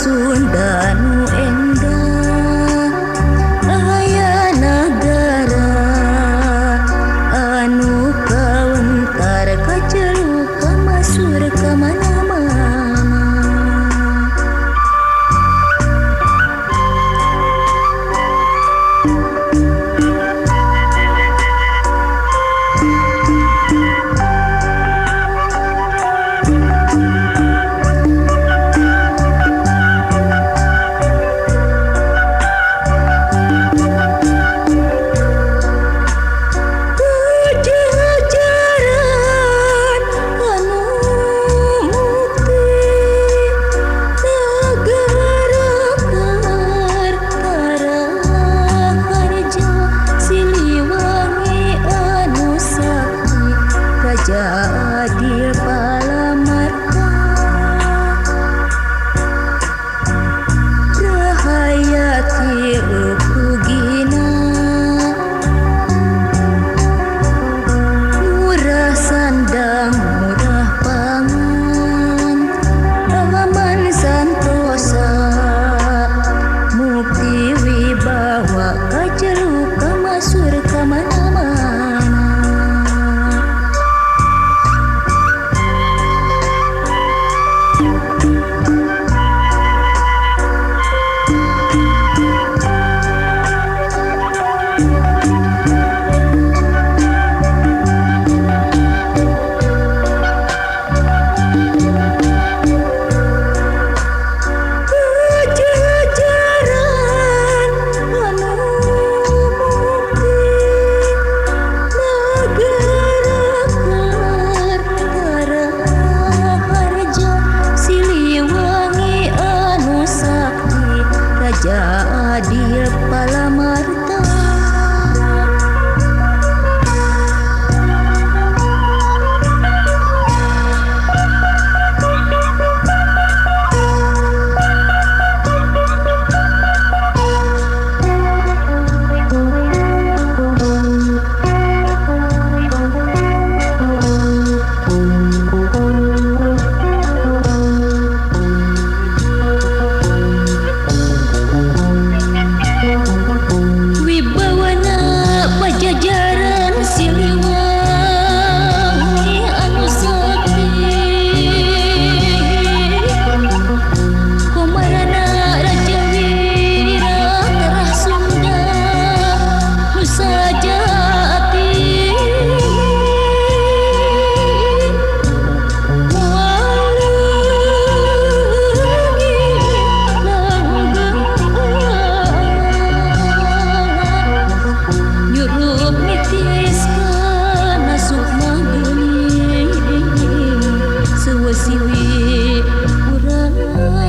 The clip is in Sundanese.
Sunda nu endah aya nagara anu kawentar kaceluk kamasur ka mana-mana. Pajajaran anu mukti nagara Kertaraharja Siliwangi anu sakti Raja Adil Palamarta Rahayati Rukugina murah sandang murah pangan aman santosa mukti wibawa kaceluk kamasur ka mana-mana. Pajajaran anu mukti nagara Kertaraharja Siliwangi anu sakti Raja Adil Palamarta. Wibawana Pajajaran Siliwangi anu sakti Komarana Raja Wira Terah Sunda nu sajati Moal leungit langgeng nyurup nitis kana sukma geuning seueuh siwi urang.